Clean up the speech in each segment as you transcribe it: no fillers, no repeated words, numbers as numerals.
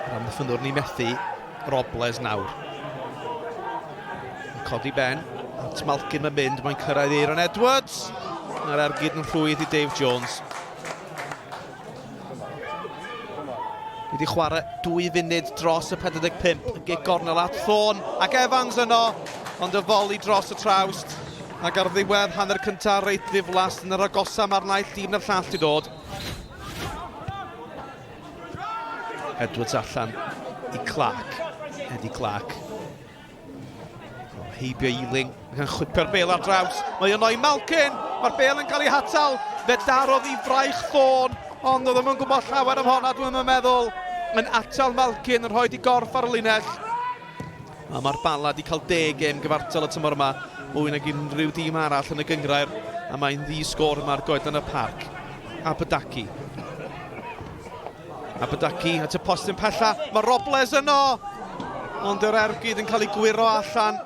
Yr amddiffynnwr ni methu Robles nawr. Yn codi ben, at Malkin mae'n mynd, mae'n cyrraedd Aaron Edwards. Mae'r ergyd yn rhwydd i Dave Jones. Wedi chwarae dwy funud dros y 45, y gic gornel at Thorne ac Evans yno, ond y foli dros y trawst. Ac ar ddiwedd hanner cyntaf reit ddiflas yn yr agosa mae'r naill dîm na'r llall wedi dod. Edwards allan i Clark. Eddie Clark. Heibio Ealing, yn chwipio'r bel ar draws. Mae yno i Malkin, mae'r bel yn cael ei hatal. Fe darodd i fraich Thorne, ond oedd ddim yn gwybod llawer am honna, dwi'n meddwl. Yn atal Malkin, yn rhoi di gorff ar y linell. A mae'r Bala wedi cael deg gêm gyfartal y tymor yma, mwy nag unrhyw dîm arall yn y gynghrair, a mae'n ddi sgôr yma ar goeden y parc. Abadaki. Abadaki at y postyn pella, mae Robles yno! Ond yr ergyd yn cael ei gwyro allan.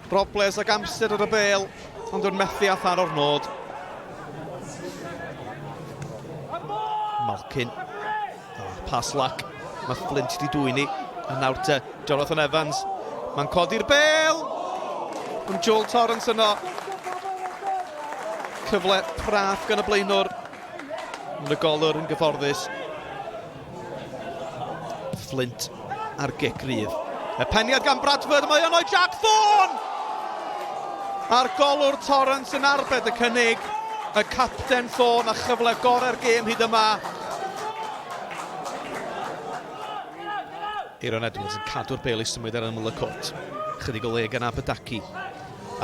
Robles ag amser ar y bel, ond yn methu a tharo'r nod. Malkin. Oh, pass luck. Mae Flint wedi dwyni. A nawr te, Jonathan Evans. Mae'n codi'r bel! Ond Joel Torrance yno. Cyfle praff gan y blaenwr. Ond y golwr yn gyfforddus. Flint ar gic rydd. Y peniad gan Bradford, mae yno Jack Thorne! A'r golwr Torrance yn arbed y cynnig. Y capten Thorne a chyfle gorau'r gêm hyd yma. Aaron Edwards yn cadw'r bel i symud ar ymyl y cwt. Chydig o le gan Abadaki.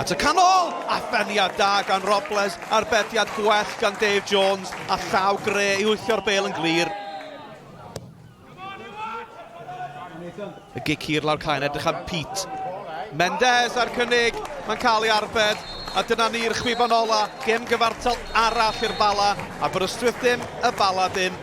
At y canol! A pheniad da gan Robles, arbediad gwell gan Dave Jones, a llaw gre i wythio'r bel yn glir. Y gic hir lawr caen, edrych am Pete. Mendez a'r cynnig, mae'n cael ei arbed, a dyna ni'r chwiban ola, gem gyfartal arall i'r Bala, Aberystwyth dim, y Bala dim.